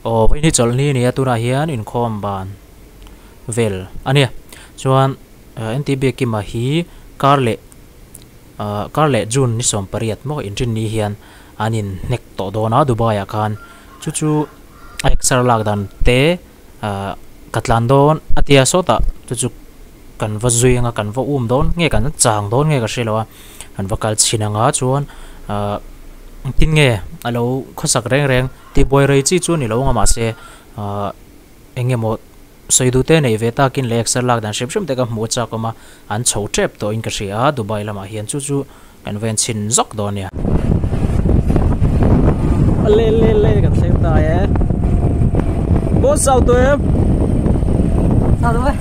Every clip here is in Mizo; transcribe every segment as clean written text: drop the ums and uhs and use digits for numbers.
Aw vawiin hi chawlhni a ni a tunah hian inkhawm ban vel a nia chuan N T Biakkima hi kar leh ah kar leh June ni 18 maw inrinni hian an in hnek tawh dawn a Dubai ah khan chu chu a exer lak dan te ah ka tlan dawn a tia sawtah chu chu kan va zui anga kan va um dawn nge kan chang dawn nge ka hre lo a kan va kal chhin anga chuan ah engtin nge a lo khawsak reng reng tihbuai rei chi chu a ni lo ang a mahse ah eng emaw sawi duh te neih ve takin leh exer lak dan hrim hrim te ka hmuh a chak awm a an chho tep tawhin ka hria a Dubai lamah hian chu chu kan va enchhin zawk dawn nia. Le le le kan thleng ta e Boss sao tawh em? Sao tawh e.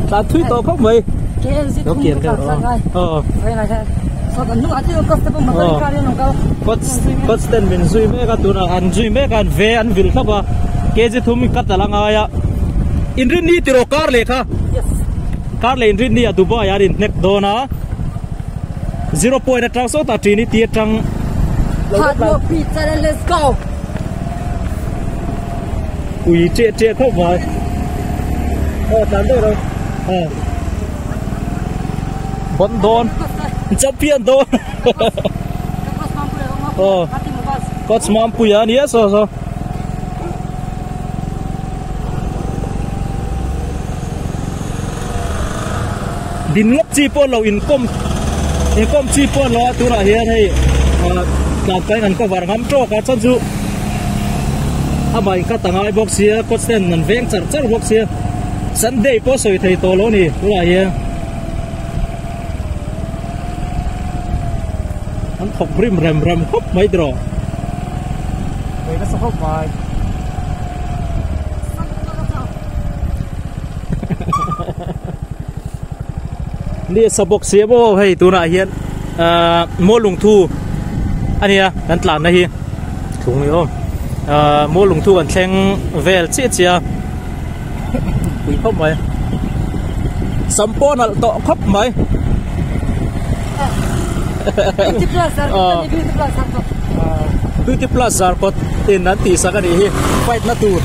Tlan thui tawh khawp mai. KLC thum ka tlan tlan ngai. Aw. Vai ngai khan. Sao kan hnungah thil cost te pawh motor car in an kal. Cost cost ten min zui mek a tunah an zui mek a an ve an vil thlap a kg thum in cut a la ngai a. Inrinni tiraw kar leh kha. Yes. Kar leh inrinni ah Dubai ah an inhnek dawn a. Zero point atang sawtah Trinity atang Hot more pizza then let's go. Ui che che khawp mai. Aw tlan deuh reuh. Aw. Bon dawn. Champion dawn. Aw. Coach Mampuia ania so so. Din ngawt chi pawh lo inkawm inkawm chi pawh lo a tunah hian hei ah tlan pahin an cover ngam tawk a chuan chu amah in cut a ngai bawk sia coach ten an veng char char bawk sia Sunday pawh sawi thei tawh lo a ni tunah hian an thawk rim rem rem khawp mai tiraw. Nasa khawp mai. Ni a sa bawk si a maw hei tunah hian ahh maw lungthu a nia kan tlanna hi thlung ni awm ahh maw lungthu kan thleng vel chiah chiah a pui khawp mai sam pawh a nalh tawh khawp mai Beauty plus zarkawt in an tih sak a nih hi fight na tur.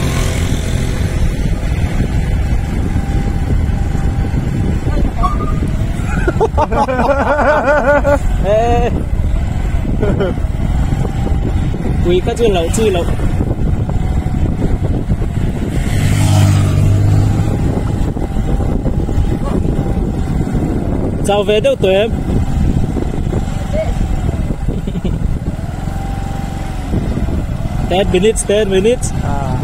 Pui kha chu loh chi loh. Chau ve deuh tawh em? 10 minutes, 10 minutes. Ah.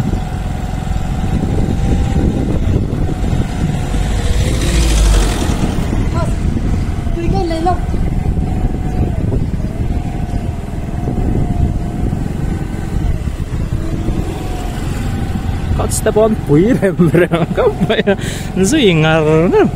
Coach te pawh an pui rem rem khawp mai a zui ngar ngar.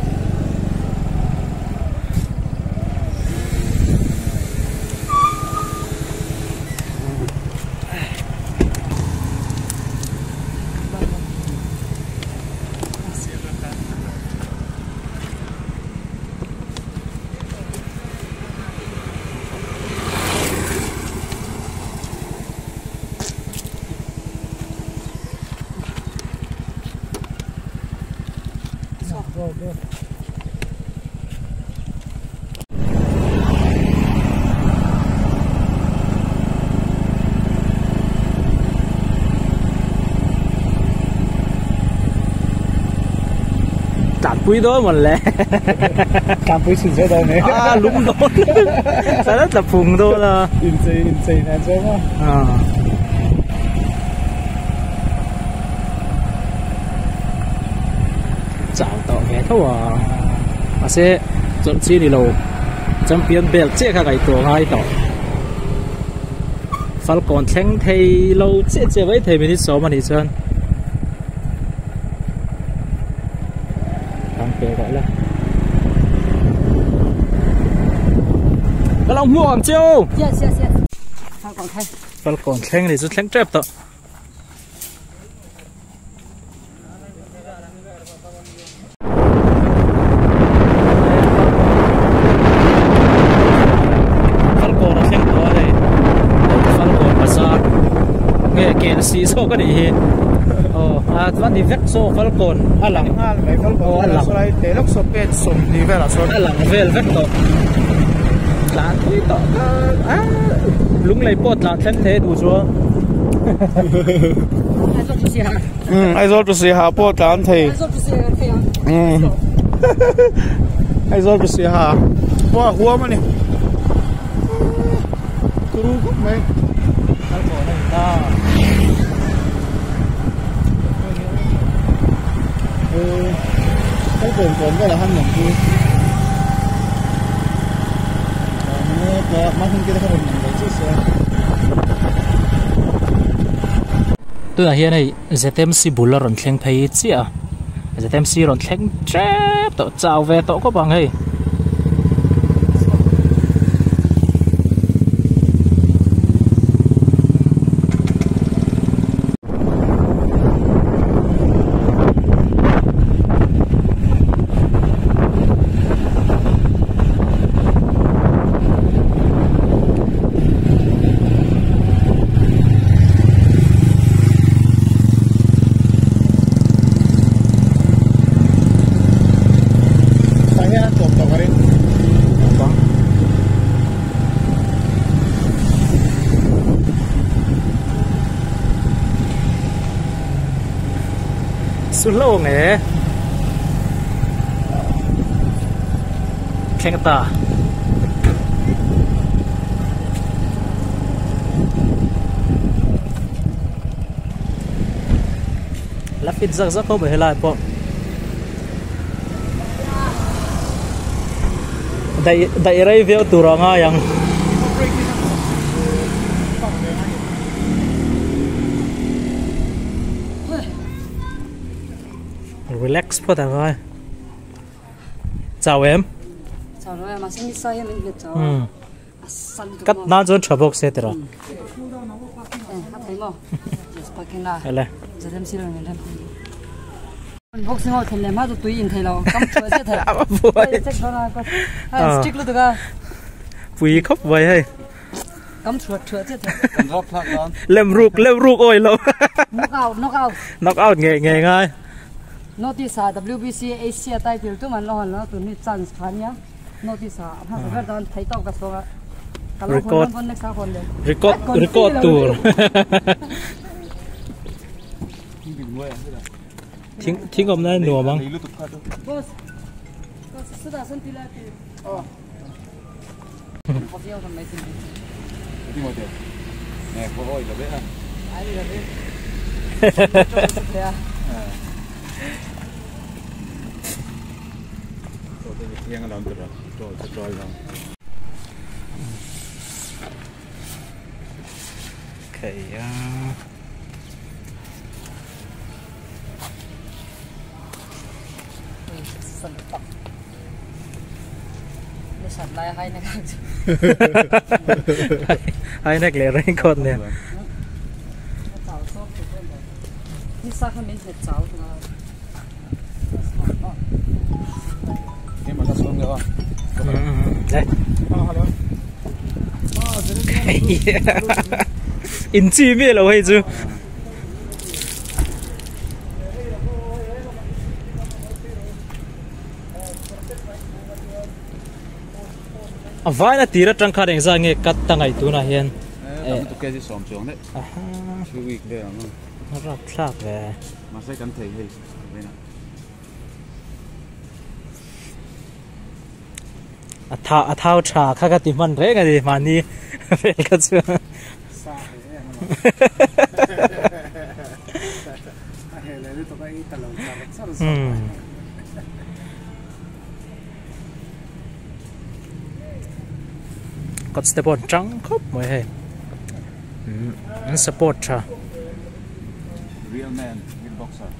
Tlanpui dawn mawn le Tlanpui chhun zel dawn e A lum dawn Tlan tla phung dawn a Inchei inchei nen chuan a Chau tawh ve tho a mahse chawlh chi ni lo champion belt chiah kha ngaihtuah ngai tawh falkawn thleng thei lo chiah chiah mai thei minute sawm a nih chuan kan pe rawh le ka lo hmuh ang che u yes yes yes falkawn thleng falkawn thleng ni chu thleng tep tawh. Falkawn a thleng tawh a hei Falkawn bazar nge KLC chhuak a nih hi aw a chuan ni vek saw Falkawn a lang nghal mai Falkawn a lang saw te lawk saw pen 20 velah sawn a lang vel vek tawh tlan thui tawh a lunglei pawh tlan thleng thei duh chuan Aizawl to Siaha pawh tlan thei Aizawl to Siaha pawh a huam a ni turu khawp mai Falkawn kawn velah han lang chu Tunah hian hei ZMC bul a rawn thleng phei chiah a ZMC rawn thleng tep tawh chau ve tawh khawp ang hei. Su hlo nge thleng ta la fit zak zak khawp mai helai pawh daih daih rei viau tur a ngai ang. Relax phawt ang a chau em chau lo em mahse nisa hian min hmet chau a san kat nan chuan tha bawk se tiraw a thei maw just parking a ele zalem silo min rem boxing ho thlen leh hma chu tui in thei lo kam thuah chiah thei stick lutuk a pui khawp mai hei kam thuah thuah chiah thei lem ruk lem ruk awi lo knock out knock out knock out nge nge ngai notice a WBC Asia title tu man lo han lo tu ni chance kha nia notice a hma ber dan thei tawk ka chhuak a record record record tur thing thing awm na nuam ang boss Okay. Hai nek le reng kot ne. In chi mi lo hei chu. A vai na tira tang kha reng za nge kat ta ngai tuna hian. Tam tu ke som chuang le. Two week ve ang. Rap thlak ve. Ma se kan thei hei. A tha a thau tha kha ka ti man reng ani mani vel kha chu. Got step on chang khop mai hei. Support tha. Real man, real boxer.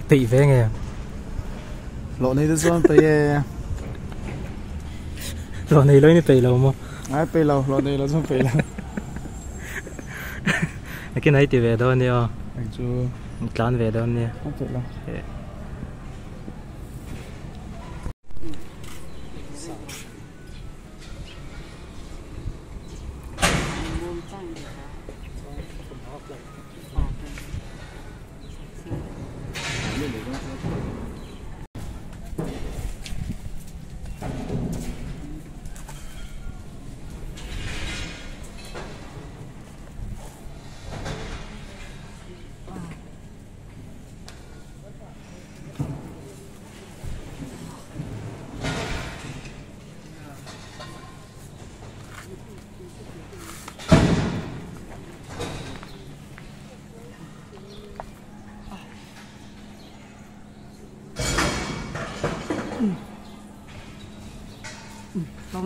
Bị ve nghe. Lộ này tôi xuống pe. Lộ này lối ni pe lo mo. Ai pe lo, lộ này lo xuống pe lo. Cái này thì về đâu nè. Chú tlan về đâu nè. Không pe lo. Le.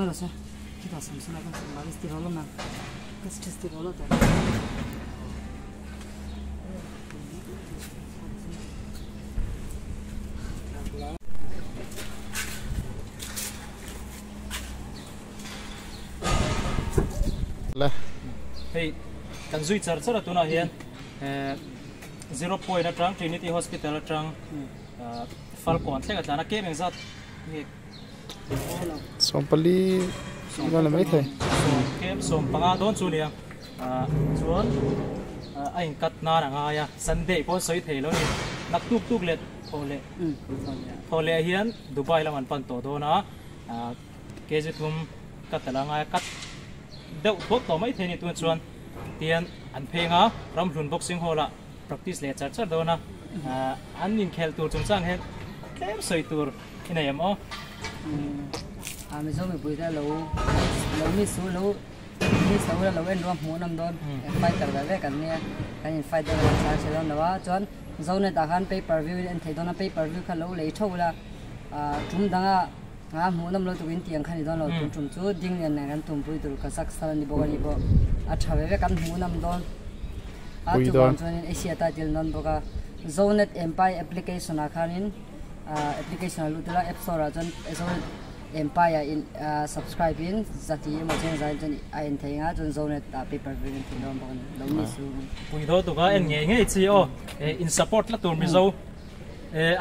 Hei kan zui char char a tunah hian zero point atang Trinity Hospital atang Falkawn thleng a tlan a kem engzat nge 40 vel a mai thei. Kem 15 dawn chu nia chuan a inkat nan a ngai a Sunday pawh an sawi thei lo ni nak tuk tuk leh thaw leh thaw leh hian Dubai lam an pan tawh dawn a kg thum ka tel a ngai a cut deuh thuak tawh mai thei a ni tun chuan tian an pheng a Ramhlun boxing hall ah practice leh char char dawn a an inkhelh tur chungchang hian tlem sawi tur i nei em aw? A Mizo mipui te lo lo miss u lo miss lo ula lo en ruang hmuh nawm dawn fighter ve vek an nia kan in fight dawn a kan chhang chhe dawn lo a chuan Zonet ah khan pay per view in en thei dawn a pay per view kha lo lei tho ula tum danga a hmuh nawm lo tukin tiang kha ni dawn lo tun tum chu ding lian nen kan tumpui tur Kazakhstan a ni bawk a ni pawh a tha ve vek kan hmuh nawm dawn a chuvang chuanin Asia title nawn bawk a Zonet Empire application ah khanin application ah lut ila app store ah chuan Zonet Empire in subscribe in zati emaw cheng zai chuan a en thei ang a chuan Zonet ah pay per view en thei dawn bawk a ni lo ni su. Pui daw tuk a en ngei ngei chi aw in support la tur Mizo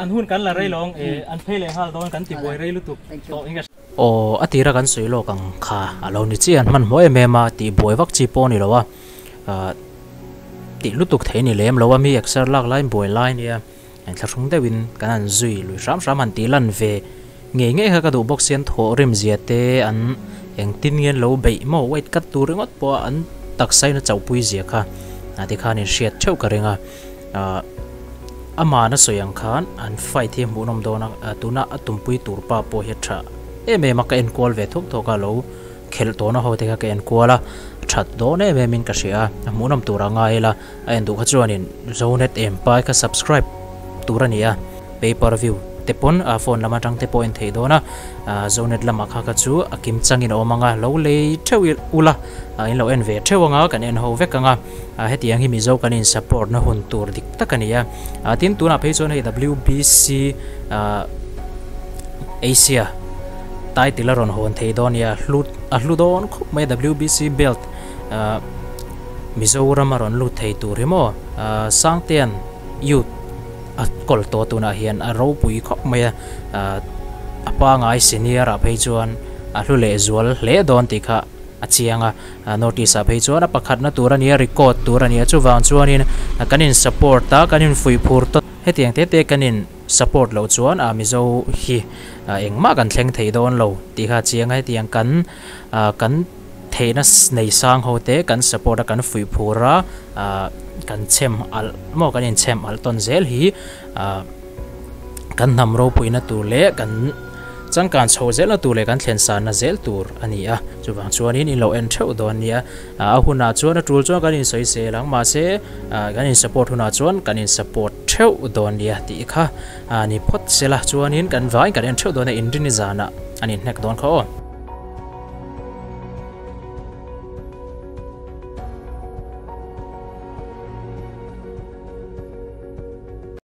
an hun kan la rei lo ang an phei leh nghal dawn kan ti buai rei lutuk tawh in ka hria. Aw a tira kan sawi lawk ang kha a lo ni chian hmanhmawh em em a tih buai vak chi pawh a ni lo a tih lutuk thei ni lem lo a mi exer lak laiin buai lai nia. Inthlahrung deuhin kan han zui lui hram hram han tih lan ve ngei ngei kha ka duh bawk sian thawh rim zia te an engtin nge an lo beih maw weight cut tur ringawt pawh a an taksa in a chauhpui zia kha ah tikhan in hriat theuh ka ring a ah amah na sawi ang khan an fight hi a hmuhnawm dawn a tuna a tumpui tur pa pawh hi a tha em em a ka enkual ve thawk thawk a lo khelh tawhna ho te kha ka enkual a that dawn em em in ka hria a a hmuhnawm tur a ngai ila. A en duh kha chuanin Zonet Empire kha subscribe tur a ni a, pay per view te pawn a phone lam atang te pawh en theih dawn a, Zonet lamah kha kha chu a kim changin a awm ang a, lo lei theuh ula in lo en ve theuh ang a, kan en ho vek ang a, hetiang hi Mizo kan in support na hun tur dik tak a ni a, tin tunah phei chuan hei WBC Asia title a rawn hawn thei dawn a nia, a hlu dawn khawp mai a WBC belt. Mizoram a rawn lut thei tur hi maw Sangtean youth a kawl tawh tunah hian a ropui khawp mai a, a pangai senior ah phei chuan a hlu leh zual hle dawn tih kha a chiang a, notice ah phei chuan a pakhatna tur a nia record tur a nia chuvang chuanin kan in support a kan in fuih phur tawt hetiang te te kan in support loh chuan a Mizo hi engmah kan thleng thei dawn lo tih kha a chiang a hetiang kan kan. Theihna nei sang ho te kan support a kan fuih phur a kan chhem alh maw kan inchhem alh tawn zel hi kan hnam ropuina tur leh kan changkan chho zelna tur leh kan thlen sanna zel tur a ni a chuvang chuanin in lo en theuh dawn nia a hunah chuan a tul chuan kan insawi zel ang mahse kan in support hunah chuan kan in support theuh dawn nia tih kha ni phawt sela chuanin kan vaiin kan en theuh dawn a inrini zanah an inhnek dawn kha aw.